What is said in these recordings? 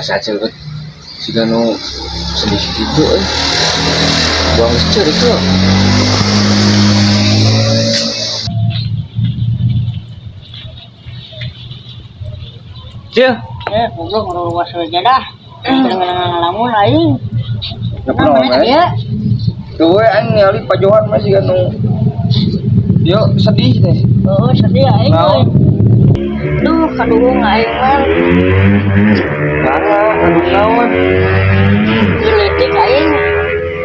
Asa Acil bet siga nu sedih gitu euy. Buang geus ceurik tuh. Cil, Eh, goblok ngurus sajadah. Ngalamun aing. Kenapa Nah, eh? ya? Tuh we aing ningali Pak Johan mah siga nu Yo sedih teh. Oh, sedih aing Naon? euy. Duh, kaduhung aing mah. Nah, aduh naon. Leutik aing.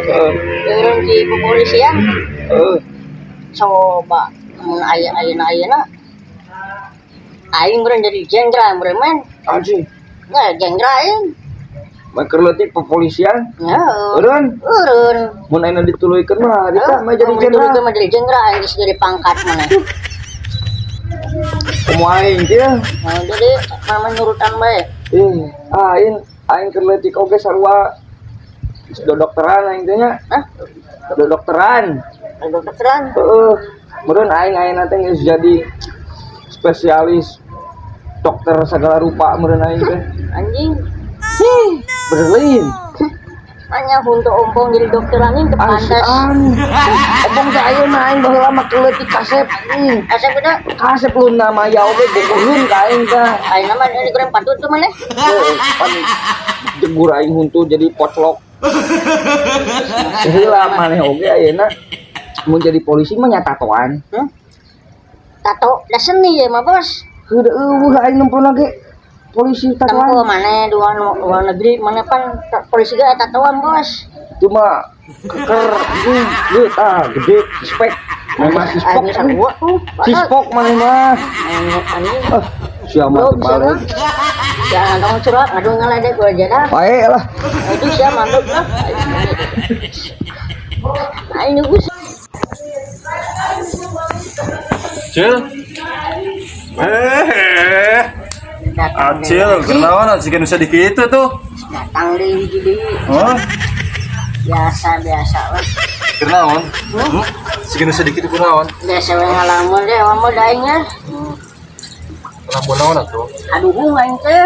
Heeh. Eureun di kepolisian. Heeh. Coba mun aya ayeuna ayeuna. Aing meureun jadi jenderal meureun men. Anjing, Nah, jenderal aing. mah keur leutik kepolisian. Ya. Eureun, Eureun. mun ayeuna dituluykeun mah harita mah jadi jenderal. Mah jadi jenderal aing geus jadi pangkat mana. Komo aing teh. Nah, jadi mama nurutan bae. Ih, aing aing keur leutik oge sarua geus dodokteran aing teh nya. Hah? Dodokteran. Dokteran. Heeh. Meureun aing ayeuna teh geus jadi spesialis dokter segala rupa meureun aing teh. Anjing. Bener lain. Hanya untuk ompong jadi dokter anjing teu pantas. Ompong teh ayeuna aing baheula mah leutik kasep anjing. Asep udah. Kasep lu nama ya oge bogoheun ka aing teh. Aing nama ini kurang patut tuh mana? Heuh, pan jegur aing huntu jadi poclok. Heula maneh oge ayeuna mun jadi polisi mah nya tatoan. Hmm? Tato da seni ya mah bos. Heuh eueuh aing nempona ge polisi Tempo tatoan. mana dua luar negeri mana pan polisi ge tatoan bos. Itu mah keker anjing. Ieu tah gede spek. Memang si spok. Aing sarua tuh. Si spok maneh mah. Anjing. Ah, siapa Bro, mah siapa? balik. Jangan dong curhat, aduh ngeledek gua aja dah. Bae lah. Itu siapa manduk lah. Aing nunggu. Cil. Eh, Acil, kenaon sih kan bisa dikitu tuh. Datang deui hiji deui. Hah? Biasa biasa lah. Kenaon? Hmm? Sih kan bisa dikitu kunaon? Biasa we ngalamun deh, mama daingnya. Kenapa naon atuh? Aduhung aing teh.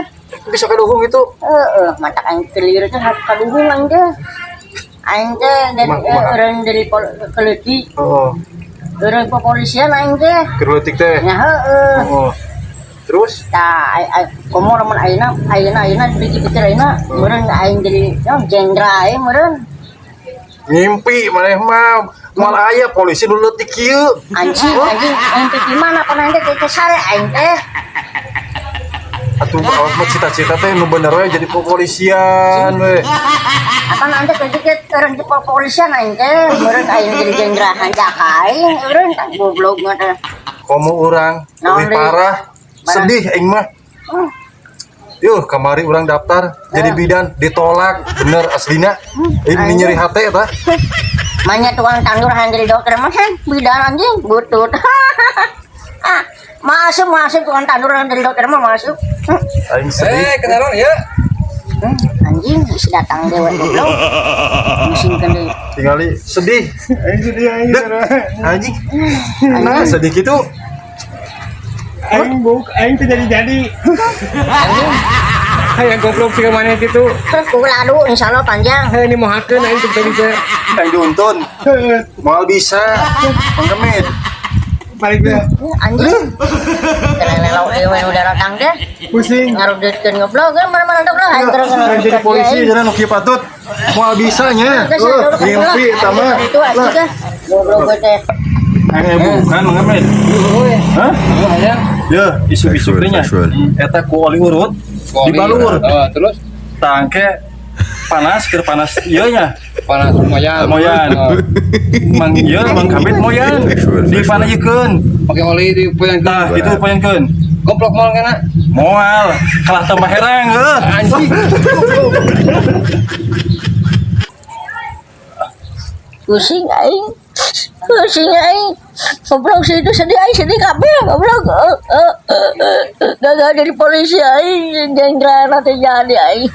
Bisa kaduhung itu. Heeh, matak aing kelir teh kaduhung aing teh. Aing teh dari eureun dari keleuti, Oh, eureun kepolisian aing teh. keur leutik teh. Nya heeh. Oh. Terus Tah, komo lamun ayeuna ayeuna ayeuna dipikir ayeuna meureun aing jadi naon jenderal aing meureun. Ngimpi maneh mah moal aya polisi nu leutik kieu. Anjing, anjing, aing teh gimana pan aing teh teh sare aing teh. Atuh awas mah cita-cita teh nu bener we jadi kepolisian we. Apa nanti teh dikit eureun di kepolisian aing teh meureun aing jadi jenderal hanjak aing eureun tah goblok mah teh. Komo urang Naon leuwih deui? parah. Sedih aing mah. Yuh, kamari urang daftar jadi bidan ditolak, bener aslina. Ini nyeri hate tah. Manya tukang tandur hayang jadi dokter mah heh, bidan anjing butut. Ah, masuk masuk tukang tandur hayang jadi dokter mah masuk. Aing sedih. Eh, kenalan ya. Anjing geus datang dewe goblok. Musingkeun deui. Tingali sedih. Aing sedih aing. Dek, anjing. Nah, sedih gitu. Aing buk, aing teh jadi-jadi. Hayang goblok sih mana gitu. Ulah adu insyaallah panjang. Heuh ini mohakeun aing teu bisa. Yang diuntun. Heuh, Moal bisa. Penggemit. balik deh. Anjing. Kelelelo dewe udah datang teh. Pusing. Ngarudutkeun goblok kan mana-mana goblok aing terus Yang jadi polisi jangan nu kieu patut. Moal bisa nya. Mimpi eta mah. Itu anjing teh. Goblok gue teh. Eh, bukan mengemet. Hah? Ya, isu-isu teh nya. Eta ku oli urut dibalur. Oh, terus Tangke panas keur panas ieu nya. panas lumayan. Moyan. Mang ieu Mang Kamit moyan. Dipanayikeun. Pakai oli di poyan. Tah, kitu poyankeun. Goblok moal kana. Moal, kalah tambah herang heuh. Anjing. Pusing aing. Pusing aing. Goblok sih itu sedih aing sedih kabeh goblok. Gagal jadi polisi aing jenderal nanti jadi aing.